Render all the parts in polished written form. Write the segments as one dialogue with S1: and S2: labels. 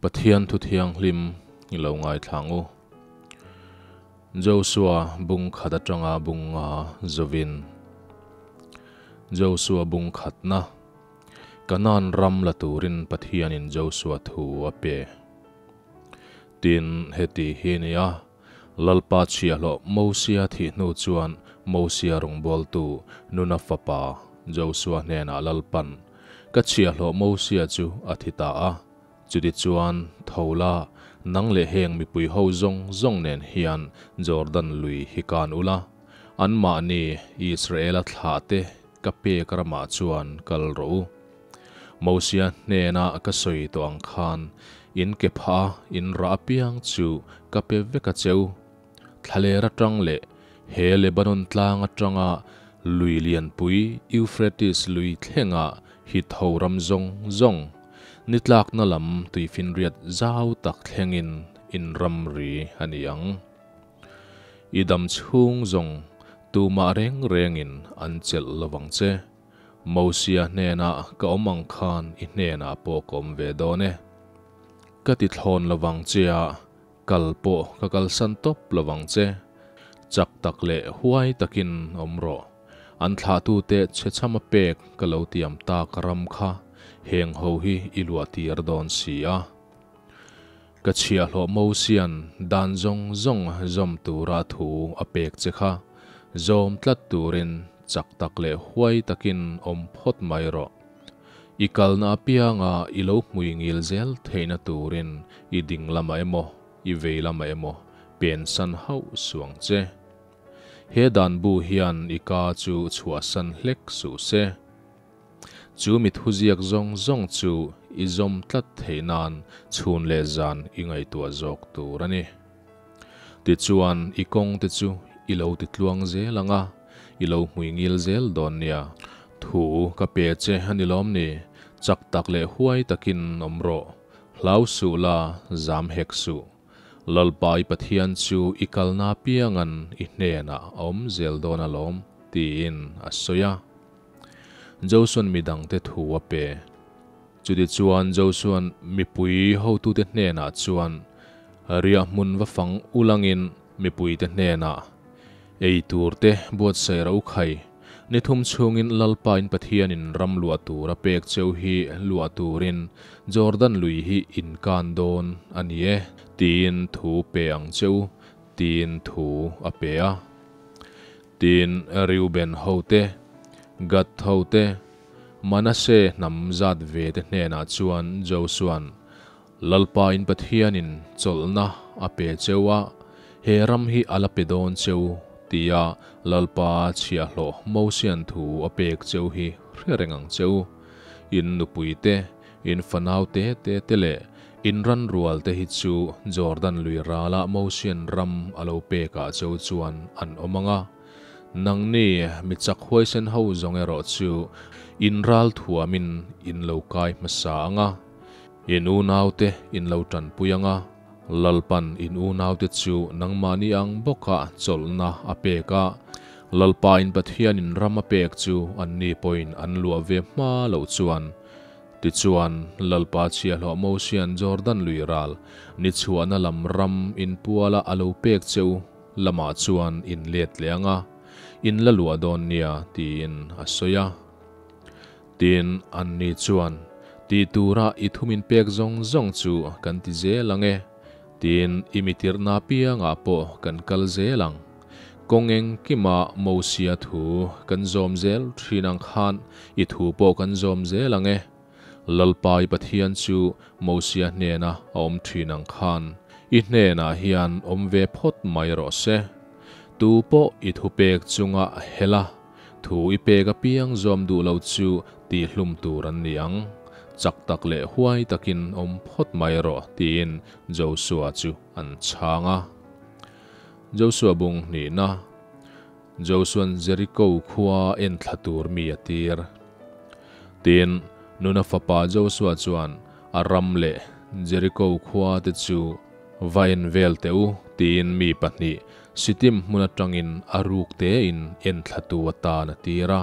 S1: Pathian thu thianghlim i lo ngaithla ang u. Josua bung khat atanga bunga zovin. Josua bung khatna Kanaan ram la turin Pathianin Josua thu a pe. Tin, heti hi a ni a, Lalpa chhiahhlawh Mosia thih hnu chuan Mosia rawngbawltu Nuna fapa Josua hnenah Lalpan, Ka chhiahhlawh Mosia chu a thi ta a, chutichuan tho la, nang leh heng mipui ho zawng zawng nen hian Jordan lui hi kan ula, anmahni Israela thlahte ka pek ramah chuan kal rawh u. Mosia hnena ka sawi tawh ang khan in ke phah a, in rah apiang chu ka pe vek a che u. Thlaler atang leh he Lebanon tlang atanga lui lianpui Euphrates lui thlenga hi tho ram zawng zawng, ni tlakna lam tuifinriat zau tak thlengin in ramri a ni ang. I dam chhung zawng tumah reng rengin an chelh lovang che. Mosia hnenah ka awm ang khan i hnenah pawh ka awm ve dawn e. Ka ti thlawn lovang che a, kal pawh ka kalsan tawp lovang che. Chak tak leh huai takin awm rawh. An thlahtute chhechham a pek ka lo tiam tak ram kha heng ho hi i luah tir dawn si a. Ka chhiahhlawh Mosian dan zawng zawng zawm tura thu a pek che kha zawm tlat turin Chak tak leh huai takin awm phawt mai rawh. I kalna apianga i lo hmui ngil zel theihna turin i ding lamah emaw, i vei lamah emaw pensan hauh suang che. He dan bu hian i ka chu chhuahsan hlek suh se. Chu mi thuziak zawng zawng chu i zawm tlat theih nan chhun leh zan i ngaihtuah zawk tur a ni. Tichuan, i kawng te chu i lo ti tluang zel ang a, i lo hmui ngil zel dawn nia. Thu ka pe che a ni lawm ni? Chak tak leh huai takin awm rawh. Hlau suh la, zam hek suh. Lalpa i Pathian chu i kalna apiangan i hnenah a awm zel dawn alawm, tiin a sawi a. Josuan midangte thu a pe. Chutichuan Josuan mipui hotute hnenah chuan riahhmun va fang ulangin mipuite hnenah, Ei turte buatsaih ro khai, ni thum chhungin Lalpain Pathianin ram luah tur a pek cheu hi luah turin Jordan lui hi in kan dawn a ni e, tiin thu pe ang cheu, tiin thu a pe a. Tin, Reuben hote, Gad hote, Manasseh hnam zat ve te hnenah chuan Josua'n, Lalpa in Pathianin chawlhna a pe cheu a, he ram hi a la pe dawn cheu, tia Lalpa chhiahhlawh Mosia'n thu a pek cheu hi hre reng ang cheu. In nupui te, in fanau te te te leh in ran rual te hi chu Jordan lui ralah Mosia'n ram a lo pekah cheu chuan an awm ang a. Nangni mi chak huaisen ho zawng erawh chu in ral thuamin in lo kai hmasa ang a, in unaute in lo tanpui ang a, Lalpan in unaute chu nangmahni ang bawka chawlhna a pek a, Lalpa in Pathianin ram a pek chu anni pawhin an luah ve hma loh chuan. Tichuan, Lalpa chhiahhlawh Mosia'n Jordan lui ral ni chhuahna lam ram inpuala a lo pek che u, Lamah chuan in let leh ang a, in la luah dawn nia tiin a sawi a. Tin, anni chuan, Tih tura i thum in pek zawng zawng chu kan ti zel ang e, tin i mi tirhna apiangah pawh kan kal zel ang. Kawng engkima Mosia thu kan zawm zel thin ang khan i thu pawh kan zawm zel ang e. Lalpa i Pathian chu Mosia hnena a awm thin ang khan i hnenah hian awm ve phawt mai rawh se. Tu pawh i thupek chunga hel a, thu i pek apiang zawm duh lo chu tihhlum tur an ni ang. Chak tak leh huai takin awm phawt mai rawh tiin Josua chu an chhang a. Josua bung hnihna Josua'n Jeriko khua enthla tur mi a tir. Tin, Nuna fapa Josua chuan a ram leh Jeriko khua te chu va en vel teh u tiin mi pahnih Sitim hmun atangin a ruk tein enthlatu atan a tir a.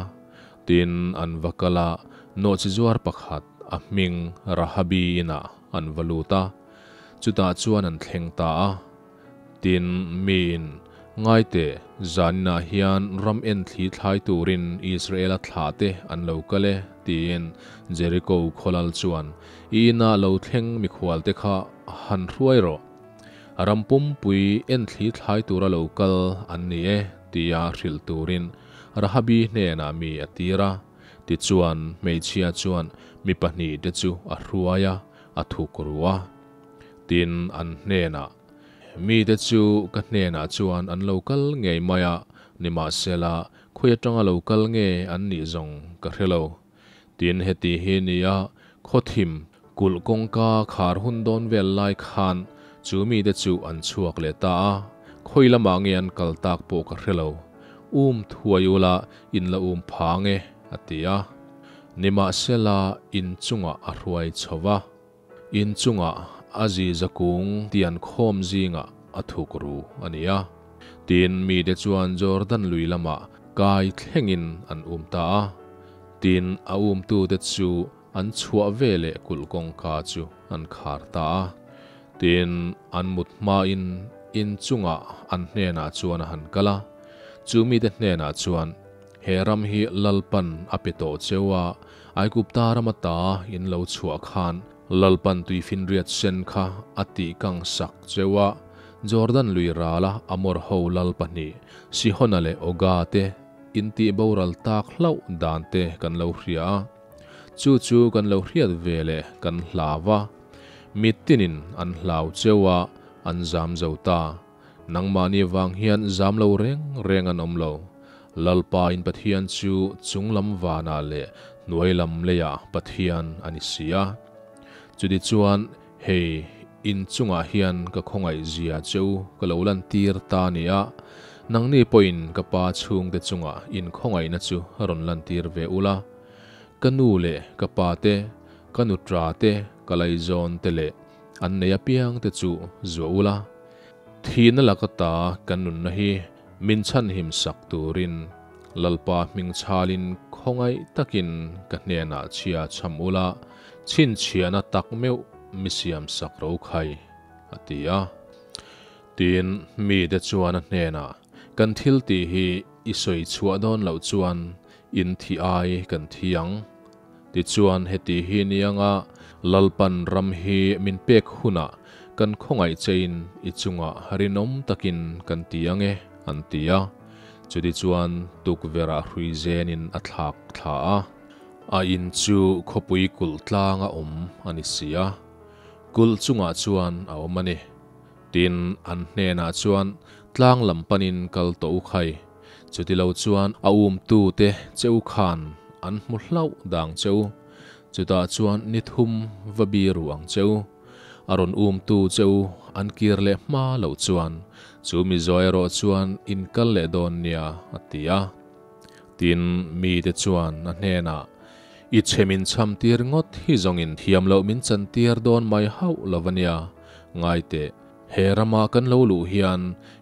S1: Tin, an va kal a, nawhchizuar pakhat a hming Rahabi inah an va lut a. Chutah chuan an thleng ta a. Tin, miin, Ngai teh, zaninah hian ram en thli thlai turin Israela thlahte an lo kal e, tiin Jeriko khawlal chuan, I inah lo thleng mikhualte kha han hruai rawh. Ram pumpui en thli thlai tura lo kal an ni e, tia hrilh turin Rahabi hnenah mi a tir a. Tichuan, hmeichhia chuan mi pahnihte chu a hruai a, a thuk ru a. Tin, an hnenah, Mite chu ka hnenah chuan an lo kal ngei mai a, nimahsela, khawi atanga lo kal nge an nih zawng ka hre lo. Tin, heti hi nia khawthim kulh kawngka khar hun dawn vel lai khan chu mite chu an chhuak leh ta a, khawi lamah nge an kal tak pawh ka hre lo. Um thuai ula in la um phang e, a ti a. Nimahsela, in chungah a hruai chho va. In chungah a ziza kung tian khawm zingah a thuk ru a ni a. Tin, mite chuan Jordan lui lamah kai thlengin an um ta a. Tin, a umtute chu an chhuah veleh kulh kawngka chu an khar ta a. Tin, an mut hmain in chungah an hnenah chuan a han kal a. Chu mite hnenah chuan, He ram hi Lalpan a pe tawh cheu a, Aigupta rama ta in lo chhuah khan Lalpan tuifinriat sen kha a tih kang sak cheu a, Jordan lui rala Amor ho lal pahnih, Sihona leh Oga te in tih boral tak hlauh dan te kan lo hria a. Chu chu kan lo hriat ve leh kan hlau a, mitinin an hlau cheu a, an zam zo ta. Nangmahni vang hian zam lo reng reng an awm lo. Lalpa in Pathian chu chung lam vanah leh hnuai lam leiah Pathian a ni si a. Chutichuan, hei, in chungah hian ka khawngaih zia che u ka lo lantir ta a ni a, nangni pawhin ka pa chhungte chungah in khawngaihna chu rawn lantir ve ula. Ka nu leh ka pa te, ka nutra te, ka laizawn te leh an nei apiang te chu zuah ula. Thihna laka ta kan nunna hi min chhanhim sak turin Lalpa hming chhalin khawngaih takin ka hnenah chhia chham ula, chhinchhiahna tak meuh mi siam sak ro khai, a ti a. Tin, mite chuan a hnenah, Kan thil tih hi i sawi chhuah dawn loh chuan in thih ai kan thi ang. Tichuan heti hi nianga Lalpan ram hi min pek hunah kan khawngaih chein i chungah rinawm takin kan ti ang e, an ti a. Chutichuan tukverhah hrui zenin a thlak thla a. A in chu khawpui kulh tlanga awm a ni si a, kulh chungah chuan a awm a ni. Tin, an hnenah chuan tlang lam panin kal tawh u khai. Chutilo chuan a umtute che u khan an hmu hlauh dang che u. Chutah chuan ni thum va biru ang che u. A rawn umtu che u an kir leh hma loh chuan chu mi zawi erawh chuan in kal leh dawn nia, a ti a. Tin, mite chuan a hnenah, I chhe min chham tir ngawt hi zawngin thiam loh min chan tir dawn mai hauh lo a nia. Ngai teh, he rama kan lo luh hian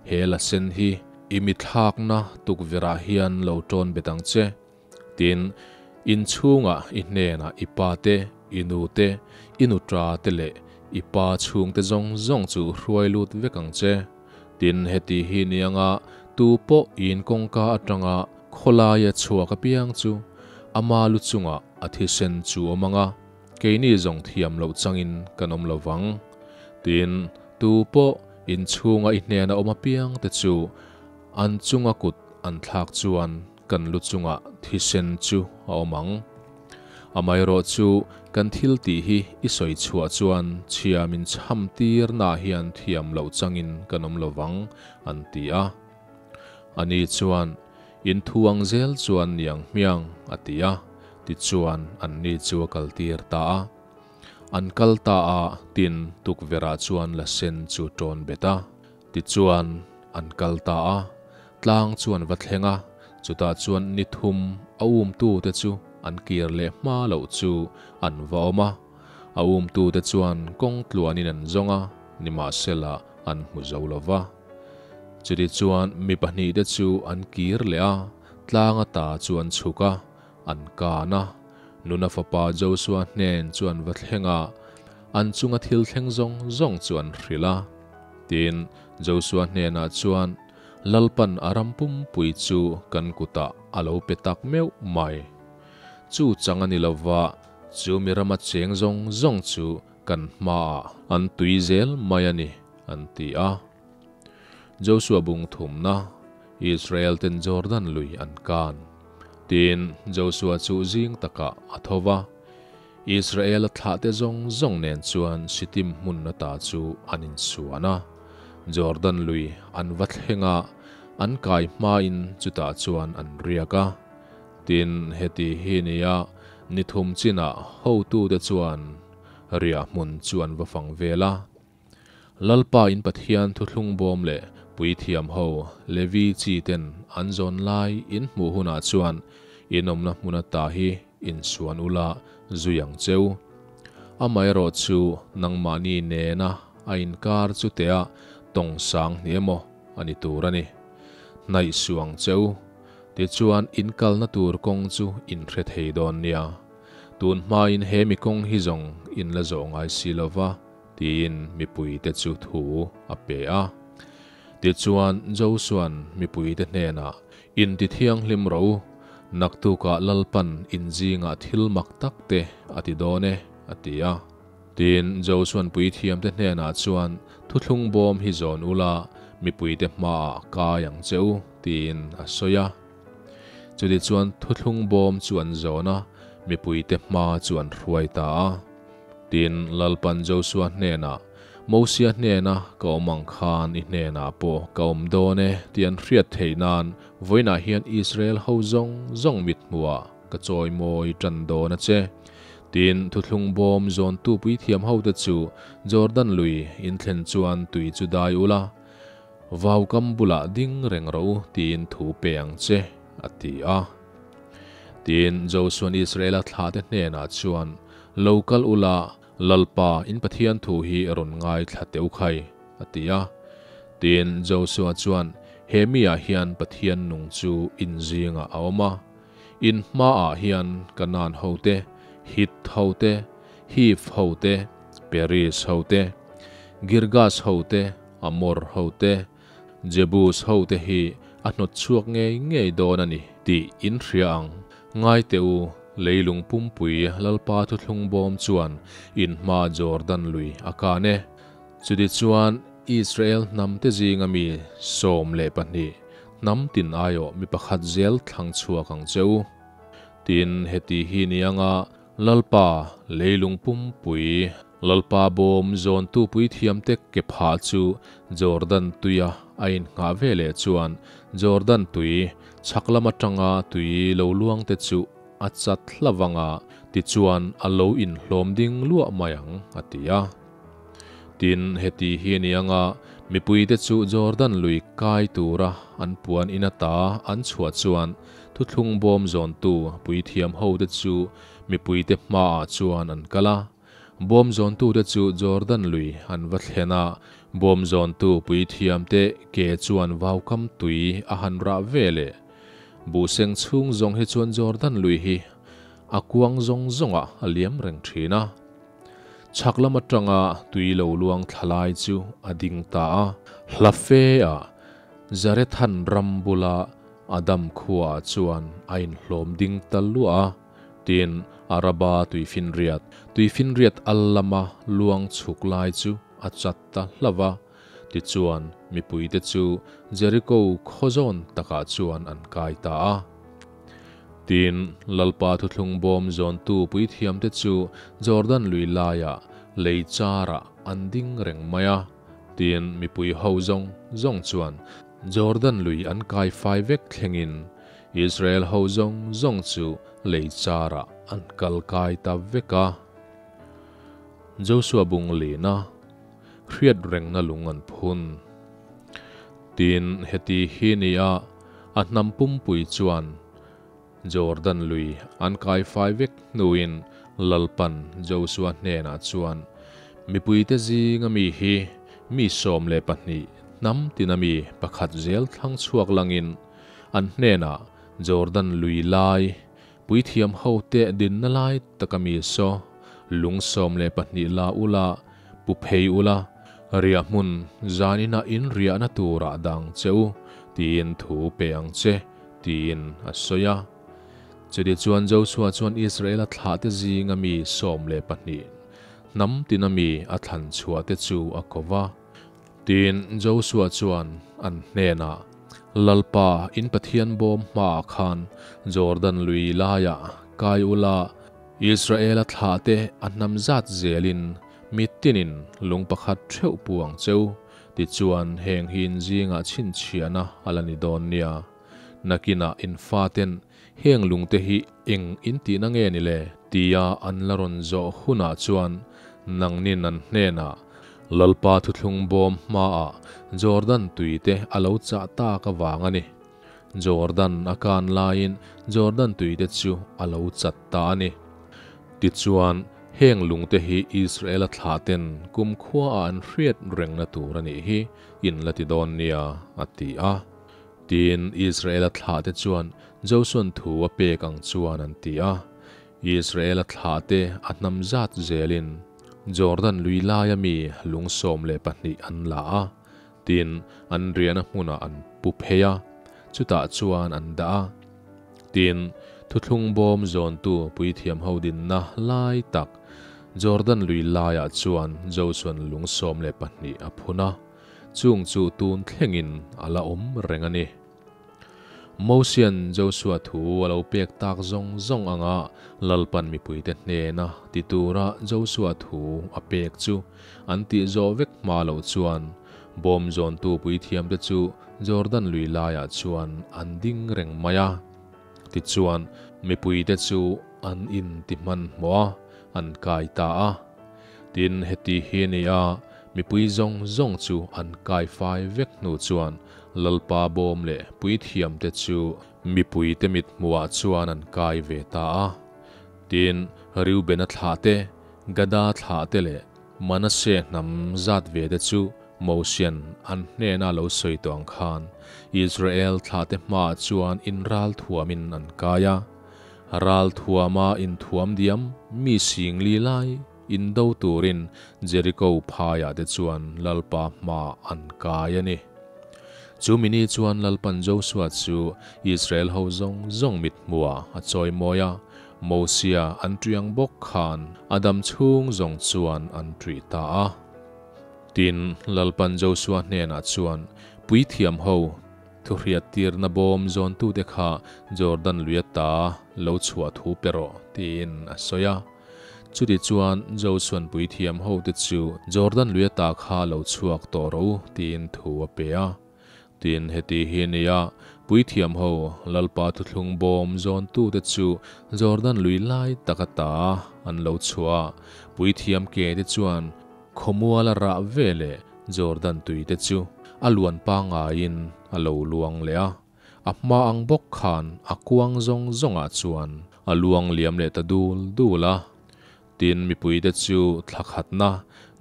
S1: he la sen hi i mi thlakna tukverhah hian lo tawn bet ang che. Tin, in chhungah i hnenah i pa te, i nu te, i nutra te leh i pa chhungte zawng zawng chu hruai lut vek ang che. Tin, heti hi nianga tu pawh in kawngka atanga khawlaia chhuak apiang chu ama lu chungah a thisen chu awm ang a, keini zawng thiam loh changin kan awm lo vang. Tin, tu pawh in chhunga i hnena awm apiang te chu an chunga kut an thlak chuan kan lu chungah thisen chu a awm ang. Amaherawh chu kan thil tih hi i sawi chhuah chuan chhia min chham tirnaah hian thiam loh changin kan awm lo vang, an ti a. Ani chuan, In thu ang zel chuan niang hmiang, a ti a. Tichuan anni chu a kaltir ta a. An kal ta a, tin tukverhah chuan la sen chu tawn bet a. Tichuan an kal ta a, tlang chu an va thleng a, chutah chuan ni thum a umtute chu an kir leh hma loh chu an va awm a. A umtute chuan kawng tluanin an zawng a, nimahsela an hmu zo lo va. Chutichuan mi pahnihte chu an kir leh a, tlang ata chu an chhuk a, an kan a. Nuna fapa Josua hnen chu an va thleng a. an chunga thil thleng zawng zawng chu an hrilh a. Tin, Josua hnenah chuan, Lalpan a ram pumpui chu kan kutah a lo pe tak meuh mai. Chu chang a ni lova, chu mi rama cheng zawng zawng chu kan hmaah an tui zel mai a ni, an ti a. Josua bung thumna, Israel ten Jordan lui an kan. Tin, Josua chu zing takah a tho va, Israel-a thlahte zawng zawng nen chuan Shittim hmun ata chu an insuan a. Jordan lui an va thleng a, an kai hmain chutah chuan an riak a. Tin, heti hi nia ni thum chinah hotute chuan riah hmun chu an va fang vel a. Lalpa in Pathian thuthlung bawm leh puithiam ho Levi chi ten an zawn lai in hmuh hunah chuan in awmna hmun ata hi insuan ula zui ang cheu. Amaherawh chu nangmahni nena a inkar chutea tawng sang hnih emaw a ni tur a ni. Hnaih suh ang cheu. Tichuan in kalna tur kawng chu in hre thei dawn nia. Tun hmain he mi kawng hi zawng in la zawh ngai si lo va, tiin mipuite chu thu a pe a. Tichuan Josua'n mipuite hnenah, Inti thianghlim rawh u, naktukah Lalpan in zingah thil mak tak te a ti dawn e, a ti a. Tin, Josua'n puithiamte hnenah chuan, Thuthlung bawm hi zawn ula, mipuite hmaah kai ang che u, tiin a sawi a. Chutichuan thuthlung bawm chu an zawn a, mipuite hma chu an hruai ta a. Tin, Lalpan Josua hnenah, Mosia hnena ka awm ang khan i hnenah pawh ka awm dawn e tih an hriat theih nan vawiinah hian Israel ho zawng zawng mithmuhah ka chawimawi tan dawn a che. Tin, thuthlung bawm zawntu puithiam hote chu Jordan lui in thlen chuan tui chu dai ula, Vaukam bulah ding reng rawh u tiin thu pe ang che, a ti a. Tin, Josua'n Israela thlahte hnenah chuan, Lo kal ula, Lalpa, in Pathian thu hi rawn ngaithla teh u khai, a ti a. Tin, Josua chuan, He miah hian Pathian nung chu in zingah a awm a. In hmaah hian Kanaan hote, Hit hote, Hiv hote, Peris hote, Girgas hote, Amor hote, Jebus hote hi a hnawt chhuak ngei ngei dawn a ni tih in hria ang. Ngai teh u, leilung pumpui Lalpa thuthlung bawm chuan in hma Jordan lui a kan e. Chutichuan Israel hnamte zinga mi 12, hnam tin aiawh mi pakhat zel thlang chhuak ang che u. Tin, heti hi ni anga Lalpa leilung pumpui Lalpa bawm zawntu puithiamte ke phah chu Jordan tuia a innghah ve leh chuan Jordan tui chhak lam atanga tui lo luangte chu a chat hlavang a, tichuan a lo inhlawm ding luah mai ang, a ti a. Tin, heti hi a ni anga mipuite chu Jordan lui kai tura an puan in ata an chhuah chuan thuthlung bawm zawntu puithiam hote chu mipuite hmaah chuan an kal a. Bawm zawntute chu Jordan lui an va thlen a, bawm zawntu puithiamte ke chuan vaukam tui a han rah ve leh. Buhseng chhung zawng hi chuan Jordan lui hi a kuang zawng zawngah a liam reng thin a. Chhak lam atanga tui lo luang thla lai chu a ding ta a. Hla fe ah Zarethan ram bula Adam khuaah chuan a inhlawm ding ta luah a. Tin, Araba tuifinriat, tuifinriat al lama luang chhuk lai chu a chat ta hlauh a. Tichuan, mipuite chu Jeriko khaw zawn takah chuan an kai ta a. Tin, Lalpa thuthlung bawm zawntu puithiamte chu Jordan lui laiah lei charah an ding reng mai a. Tin, mipui ho zawng zawng chuan Jordan lui an kai fai vek thlengin Israel ho zawng zawng chu lei charah an kal kai ta vek a. Josua bung lina hriat rengna lung an phun. Tin, heti hi ni a, a hnam pumpui chuan Jordan lui an kai fai vek hnuin Lalpan Josua hnenah chuan, Mipuite zinga mi hi mi 12 hnam tina mi pakhat zel thlang chhuak langin an hnenah Jordan lui lai puithiam hote dinna lai taka mi saw. Lung 12 la ula, pu phei ula, riahhmun zanina in riahna turah dah ang che u, tiin thu pe ang che, tiin a sawi a. Chutichuan Joshua chuan Israela thlahte zinga mi 12, hnam tina mi a thlan chhuahte chu a ko va. Tin, Joshua chuan an hnenah, Lalpa, in Pathian bawm hmaah khan Jordan lui laiah kai ula, Israela thlahte a hnam zat zelin mi tinin lung pakhat theuh pu ang cheu, tichuan heng hi in zingah chhinchhiahna a la ni dawn nia. Nakinah in faten heng lungte hi eng in tihna nge ni le? Tia an la rawn zawh hunah chuan nangnin an hnenah, Lalpa thuthlung bawm hmaah Jordan tuite a lo chah tak avang a ni. Jordan a kan laiin Jordan tuite chu a lo chat ta a ni. Tichuan, heng lungte hi Israela thlahten kumkhuaah an hriat rengna tur a nih hi in la ti dawn nia, a ti a. Tin, Israela thlahte chuan Josuan thu a pek ang chuan an ti a. Israela thlahte a hnam zat zelin Jordan lui laia mi lung 12 an la a. Tin, an riahna hmunah an pu phei a, chutah chuan an dah a. Tin, thuthlung bawm zawntu puithiam ho dinna lai tak Jordan lui laiah chuan Josuan lung 12 a phun a. Chung chu tun thlengin a la awm reng a ni. Mosian Josua thu a lo pek tak zawng zawng anga Lalpan mipuite hnena ti tura Josua thu a pek chu an tih zawh vek hma loh chuan bawm zawntu puithiamte chu Jordan lui laiah chuan an ding reng mai a. Tichuan mipuite chu an inti hmanhmawh a, an kai ta a. Tin, heti hi a ni a, mipui zawng zawng chu an kai fai vek hnu chuan Lalpa bawm leh puithiamte chu mipuite mithmuhah chuan an kai ve ta a. Tin, Reubena thlahte, Gada thlahte leh Manase hnam zat ve te chu Mosian an hnena lo sawi tawh ang khan Israel thlahte hmaah chuan inral thuamin an kai a. Ral thuama inthuam diam mi singli lai indo turin Jeriko phaiah te chuan Lalpa hma an kai a ni. Chu mini chuan Lalpan Josua chu Israel ho zawng zawng mithmuhah a chawimawi a, Mosia an ṭiang bawk khan a dam chhung zawng chuan an ṭih ta a. Tin, Lalpan Josua hnenah chuan, Puithiam ho, Thuhriattirna bawm zawntute kha Jordan lui ata lo chhuah thu pe rawh, tiin a sawi a. Chutichuan, Josuan puithiam hote chu Jordan lui ata kha lo chhuak tawh rawh u, tiin thu a pe a. Tin, heti hi a ni a, puithiam ho Lalpa thuthlung bawm zawntute chu Jordan lui lai tak ata an lo chhuah a, puithiam ke te chuan Khawmual a rah ve leh Jordan tui te chu a luan pangaiin a lo luang leh a, a hma ang bawk khan a kuang zawng zawngah chuan a luang liam leh ta dul dul a. Tin, mipui te chu thla khatna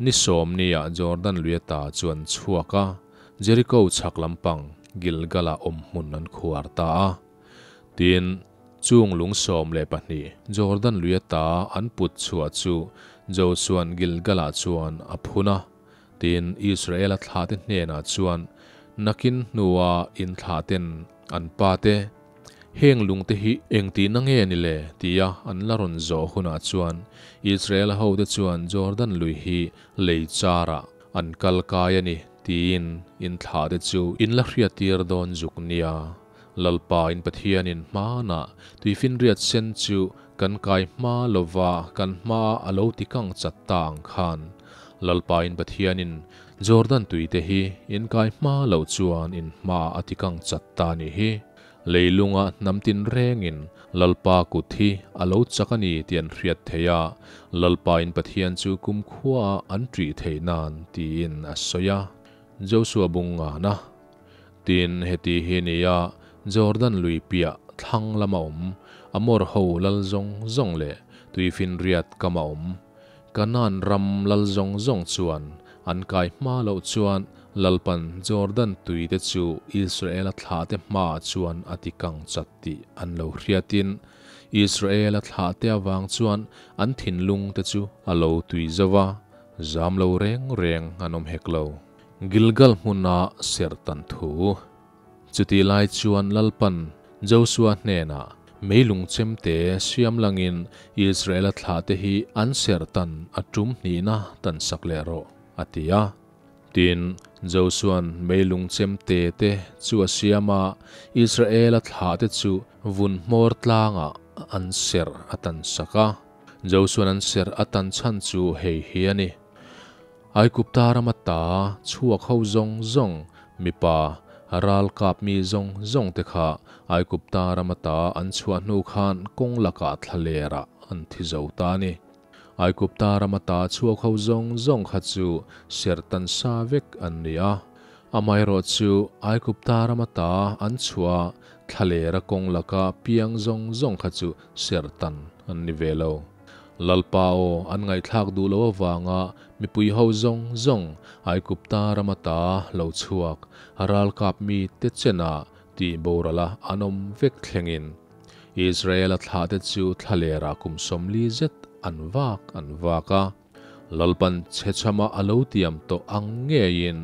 S1: ni sawm niah Jordan lui ata chu an chhuak a, Jericho chhak lampang Gilgal-ah awm hmun an khuar ta a. Tin, chung lung 12 Jordan lui ata an put chhuah chu Josua'n Gilgal-ah chuan a phun a. Tin, Israela thlahte hnenah chuan, Nakin hnua in thlahten an pate, Heng lungte hi eng tihna nge ni le? tia an la rawn zawh hunah chuan Israela hote chuan Jordan lui hi lei charah an kal kai a ni, tiin in thlahte chu in la hriattir dawn zuk nia. Lalpa in Pathianin hmanah tuifinriat sen chu kan kai hma lova kan hmaah a lo ti kang chat ta ang khan Lalpa in Pathianin Jordan tuite hi in kai hma loh chuan in hmaah a ti kang chat ta nih hi. Leilunga hnam tinrengin Lalpa kut hi a lo chak a ni tih an hriat theih a, Lalpa in Pathian chu kumkhuaah an ṭih theih nan tiin a sawi a. Joshua bung ngana. Tin, heti hi a ni a, Jordan lui piah thlang lama awm, Amor ho lal zawng zawng leh tuifinriat kama awm, Kanaan ram lal zawng zawng chuan an kai hma loh chuan Lalpan Jordan tuite chu Israela thlahte hmaah chuan a ti kang chat tih an lo hriatin, Israela thlahte avang chuan an thinlungte chu a lo tui zo va, zam lo reng reng an awm hek lo. Gilgal hmuna serh tan thu. Chutih lai chuan Lalpan Josua hnenah, Meilung chemte siam langin Israela thlahte hi an serh tan a tum hnihna tan sak leh rawh, a ti a. Tin, Josua'n meilung chemte te chu a siam a, Israela thlahte chu vun hmawr tlangah an serh a tan sak a. Josua'n an serh a tan chhan chu hei hi a ni, Aigupta rama ta chhuak ho zawng zawng, mipa, ral kap mi zawng zawng te kha Aigupta rama ta an chhuah hnu khan kawng lakah thlalerah an thi zo ta a ni. Aigupta rama ta chhuak ho zawng zawng kha chu serhtan sa vek an ni a. Amaherawh chu Aigupta rama ta an chhuah a, thlalera kawng laka piang zawng zawng kha chu serhtan an ni ve lo. Lalpa aw an ngaihthlak duh loh avanga mipui ho zawng zawng Aigupta rama ta lo chhuak ralkap mite chenah tih borala an awm vek thlengin Israel-a thlahte chu thlalerah kum 40 zet an vak an vak a. Lalpan chhechhama a lo tiam tawh ang ngeiin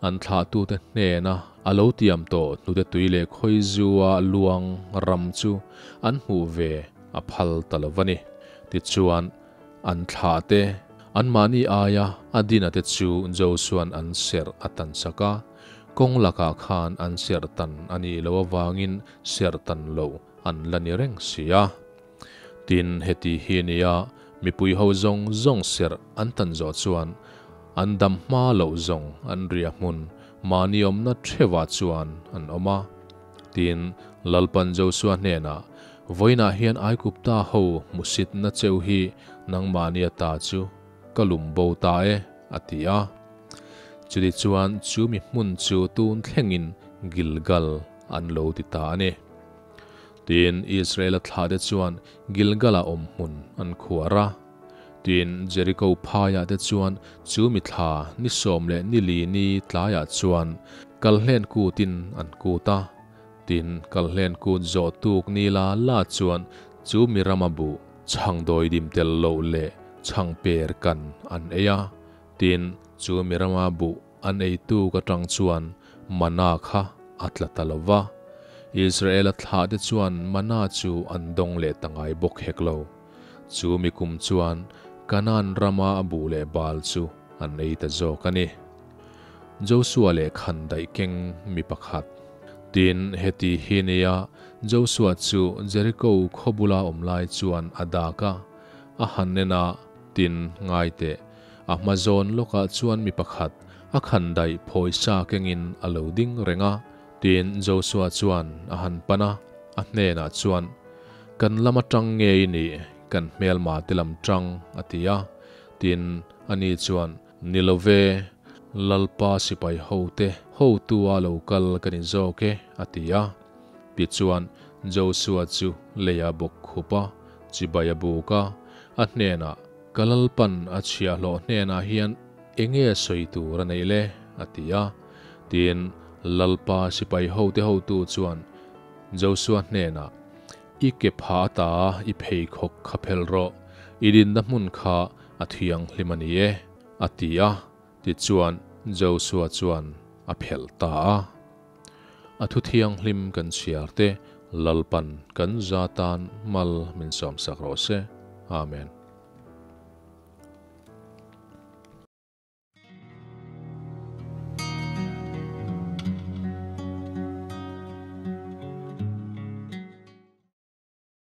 S1: an thlahtute hnena a lo tiam tawh hnute tui leh khawizua luang ram chu an hmuh ve a phal ta lo va ni. Tichuan, an thlahte, anmahni aia a dinate chu Josua'n an serh a tansak a. Kawng lakah khan an serh tan a nih loh avangin serh tan loh an la ni reng si a. Tin, heti hi nia mipui ho zawng zawng serh an tan zawh chuan an dam hma loh zawng an riah hmun mahni awmna theuhah chuan an awm a. Tin, Lalpan Josua hnenah, Vawiinah hian Aigupta ho hmusitna cheu hi nangmahnia ta chu ka lum bo ta e, a ti a. Chutichuan chu mi hmun chu tun thlengin Gilgal an lo ti ta a ni. Tin, Israela thlahte chuan Gilgala awm hmun an khuar a. Tin, Jeriko phaiah te chuan chu mi thla ni 14 ni tlaiah chuan Kalhlen kutin an kut a. Tin, Kalhlen kut zawh tuk ni la la chuan chu mi rama buh chhang dawidim tel loh leh chhang per kan an ei a. Tin, chu mi rama buh an eitu ka tang chuan mana kha a tla ta lo va. Israela thlahte chuan mana chu an dawng leh ta ngai bawk hek lo. Chu mi kum chuan Kanaan rama a buh leh bal chu an ei ta zawk a ni. Josua leh khandaih keng mi pakhat. Tin, heti hi nia Josua chu Jeriko khaw bula awm lai chuan a dak a, a han en a, tin, ngai teh, A hma zawn lawkah chuan mi pakhat a khandaih phawisa kengin a lo ding reng a. Tin, Joshua chuan a han pan a, a hnenah chuan, Kan lam atang nge i nih? Kan hmelma te lam tang, a ti a. Tin, ani chuan, Ni lo ve, Lalpa sipai hote hotua lo kal ka ni zawk e, a ti a. Tichuan, Joshua chu leia bawk khup a, chibai a buk a, a hnenah, Ka Lalpan a chhiahhlawh hnenah hian enge sawi tur a neih le? a ti a. Tin, Lalpa sipai hote hotu chuan Josua hnenah, I ke pha ata i pheikhawk kha phel rawh, i dinna hmun kha a thianghlim a ni e, a ti a. Tichuan, Josua chuan a phelh ta a. A thu thianghlim kan chhiar te Lalpan kan za tan mal min sawmsak rawh se. Amen.